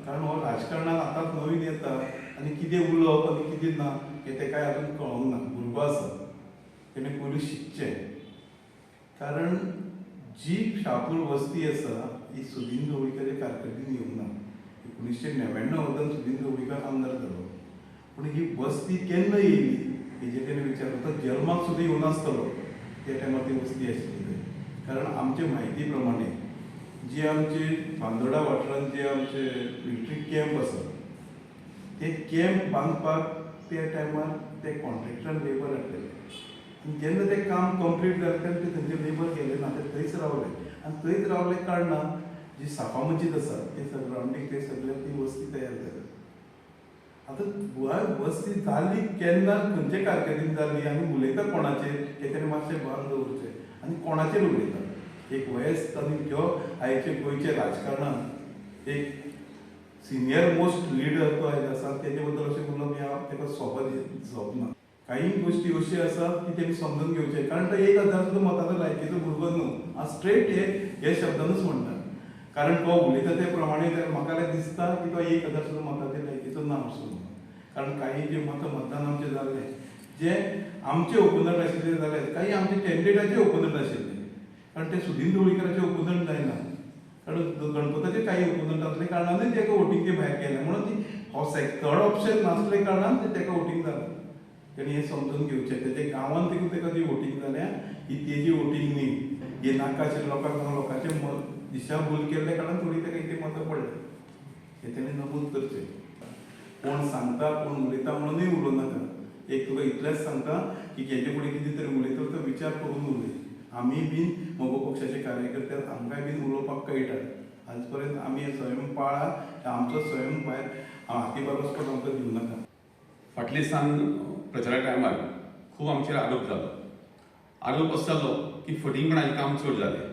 कारण हो राजकारणात आतांच नवीन येता आनी कितें उलोवप आनी कितें ना हें तेकाय अजून कळोंक ना. भुरगो आसा, तेणें पयलू शिकचें. कारण जी शापूर वस्ती आसा ही सुदीन ढवळीकाराच्या कारकिर्दीन येवंक ना. 1999 वर्सान सुदीन ढवळीकार आमदार जालो, पूण ही वस्ती केन्ना येयली हेजेर तेणें विचार करता. जल्माक सुद्दां येवनासतलो त्या टायमार ती वस्ती आशिल्ली थंय. कारण आमचे म्हायती प्रमाणे जी आमचे बांदोडा वाठारांत जे आमचे मिलिटरी कॅम्प आसा, ते कॅम्प बांदपाक त्या टायमार ते कॉन्ट्रॅक्टरान लेबर हाडलेले आनी जेन्ना तें काम कंप्लीट जालें तेन्ना ते थंयचे लेबर गेले ना, ते थंयच रावले. आनी थंयच रावले कारणान जी साफा मस्जीद आसा ते सरावंडींग ते सगळे ती वस्ती तयार जाली. आतां गोंयांत वस्ती जाली केन्ना, खंयचे कारकिर्दीन जाली आनी उलयता कोणाचेर हें तेणें मातशें भान दवरचें. आनी कोणाचेर उलयता, एक वयस्क आनी जो आयचे गोंयच्या राजकारणांत एक सिनियर मोस्ट लिडर तो आयज आसा, तेजे बद्दल अशें उलोवप हें ताका सोबा सोबना. काही गोश्टी अश्यो आसात की तेणी समजून घेवचें, कारण तो 1000 सुद्दां मताचो लायकीचो भुरगो न्हू. हांव स्ट्रेट हे हे शब्दानूच म्हणटा, कारण तो उलयता ते प्रमाणे तर म्हाका जाल्यार दिसता की तो 1000 सुद्दां मताचे लायकीचो ना असो म्हणून. कारण काही जे मतां मतदान आमचें जाल्लें, जे आमचे ओपोनंट आशिल्ले जाल्यार काही आमचे कॅन्डिडेटाचे ओपोनंट आशिल्ले, कारण ते सुदीन ढवळीकाराचे ओपोनंट जायना, कारण गणपताचे काही ओपोनंट आसले कारणानूय ताका वोटींग ते भायर गेले. म्हणून ती हो थर्ड ऑप्शन नासले कारणान ते ताका वोटींग जालें. तेणी हें समजून घेवचें, तेजे गांवांत देखून ताका ती वोटींग जाल्या, ही तेजी वोटींग न्ही. हे नाका आशिल्ले लोकांक सांगून लोकांचें मत दिशाभूल केल्ले कारणान थोडी ताका इतली मतां पडल्या, हें तेणें नमूद करचें. कोण सांगता कोण उलयता म्हणूनय उलोवं नाका. एक तुका इतलेंच सांगता की हेजे फुडें कितें तरी उलयतलो तो विचार करून उलय. आमी बीन मगो पक्षाचे कार्यकर्ते, आमकांय बीन उलोवपाक कळटा. आज पर्यंत आमी हे स्वयं पाळा, आमचो स्वयं भायर हाती भायर वचपाक आमकां दिवं नाका. फाटले सान प्रचारा टायमार खूब आमचेर आरोप जालो. आरोप असो जालो की फटींगपणाचें काम चड जालें.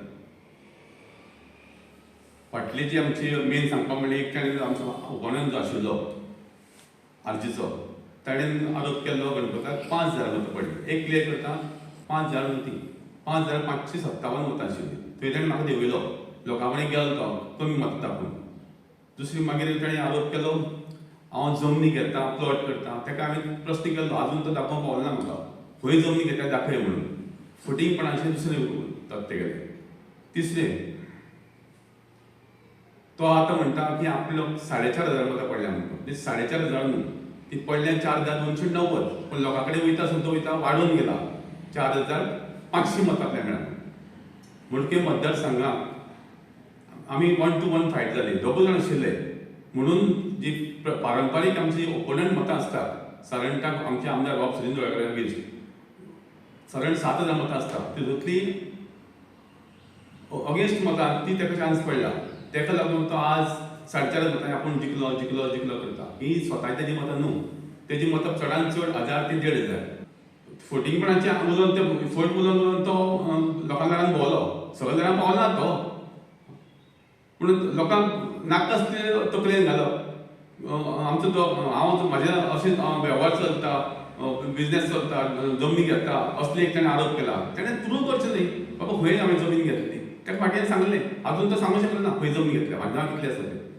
फाटली जी आमची मेन सांगपा म्हणल्यार एक ताणें आमचो ओपोनंट जो आशिल्लो आरजीचो, ताणें आरोप केल्लो गणपताक 5000 मतां पडली. एक क्लियर करता, 5000 न्हू ती, 5557 मतां आशिल्लीं. थंय ताणें म्हाका देंवयलो, लोकां कडेन गेलो तो कमी मतां दाखोवन. दुसरी मागीर ताणें आरोप केलो हांव जमनी घेता, प्लॉट करता. ताका हांवें प्रस्न केल्लो, आजून तो दाखोवंक पावलो ना म्हाका, खंय जमनी घेता दाखय म्हणून. फटींगपणाचें दुसरें तथ्य गेलें. तिसरें, तो आतां म्हणटा की आपलो 4500 मतां पडल्या म्हणटा. ती 4500 न्हू, ती पडल्या 4290, पूण लोकां कडेन वयता आसतना तो वयता वाडोवन गेला 4500 मतां आपल्या मेळ्ळा. म्हणटकीर मतदारसंघात आमी 1 टू 1 फायट जाली, दोगूय जाण आशिल्ले. म्हणून जी पारंपारीक आमची ओपोनंट मतां आसतात, सादारणता आमचे आमदार बाब सुदीन ढवळीकार अगेन्स्ट सादारण 7000 मतां आसतात, तितूंतली अगेन्स्ट मतां ती ताका चान्स पडला. ताका लागून तो आज 4500 मतां आपूण जिखलो जिखलो जिखलो करता. ही स्वता तेजी मतां न्हू, तेजी मतां चडान चड 1000 ते 1500. फटींगपणाचें उलोवन ते फट उलोवन उलोवन तो लोकां दारान भोंवलो, सगळ्या जाणां पावना तो, पूण लोकांक नाका आसलें तकलेन घालप. आमचो तो हांव म्हाजे अशें वेव्हार चलता, बिजनेस चलता, जमनी घेता, असले एक ताणें आरोप केला. ताणें प्रूव करचें न्ही बाबा खंय हांवें जमीन घेतली. ताका फाटल्यान सांगलें, आजून तो सांगूंक शकलो ना खंय जमीन घेतल्या, म्हाजें नांव कितलें आसा तें.